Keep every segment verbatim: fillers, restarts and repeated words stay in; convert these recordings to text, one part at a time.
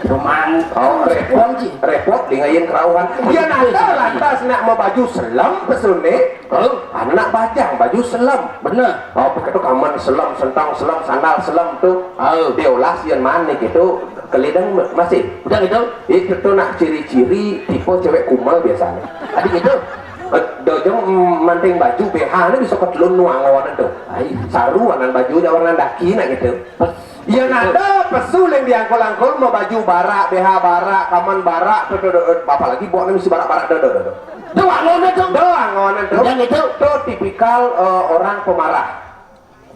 Memang. Oh, repot, repot di ngayin kerauhan. Iya, nata lantas nak mau baju selem pesune. Oh, anak bajang baju selem. Bener. Oh, pakai tu kaman selem, sentang selem, sandal selem tu. Oh. Diolah sian manik itu kelidang masih. Udah gitu. Itu tu nak ciri-ciri tipe cewek kumal biasanya. Tadi gitu. Eh, dojong, mm, manting baju B H ni bisa ketelun nuang lawan tu. Ai, saru anan baju jawar nandaki nak gitu. Iya, nada pesu leng diangkul-angkul, mau baju barak, B H barak, kaman barak, tu, tu, tu, tu, apalagi buat ni mesti barak-barak, tu, tu, tu, tu. Doang ngono tu. Doang ngono tu. Yang itu. Tu tipikal, eh, orang pemarah.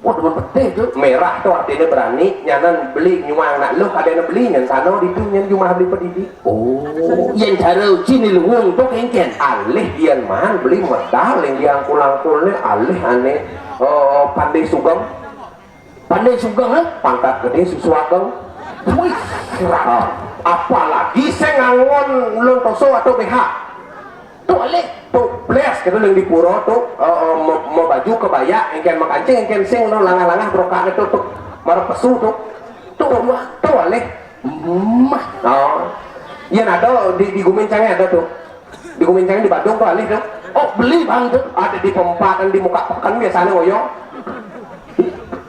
Wah, demen pedih tu. Merah tu artinya berani, nyanan beli nyuang nak luh, ada yang beli nyan sana di tu nyan jumah beli pedidi. Oh, yang cara cini luwung tu kengken. Alih ian man beli medal yang diangkul-angkul ni, alih ane, eh, pandai sugeng. Pandai sugeng, eh? Pangkat gede susu ageng. Wih, ah, apalagi sing ngangon lontoso atau B H. Tu alih. Tu ples kita yang di pura tu, eh, eh, mau, mau baju kebaya, engken makancing, engken sing, no langah-langah brokaknya tu, tu. Marah pesu tu. Tu, tu alih. Mah. Oh. Iya, ada di, di Gumincangnya ada tu. Di Gumincangnya di Badung tu alih tu. Oh, beli bang tu. Ada di perempatan di muka pekan biasanya ngoyo.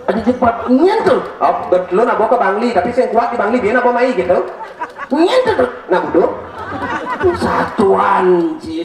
Ada di perempatan tu. Oh, betul nak bawa ke Bangli, tapi sing kuat di Bangli dia nak bawa mai gitu. Nyen tu. Nak budu. Satuan ji.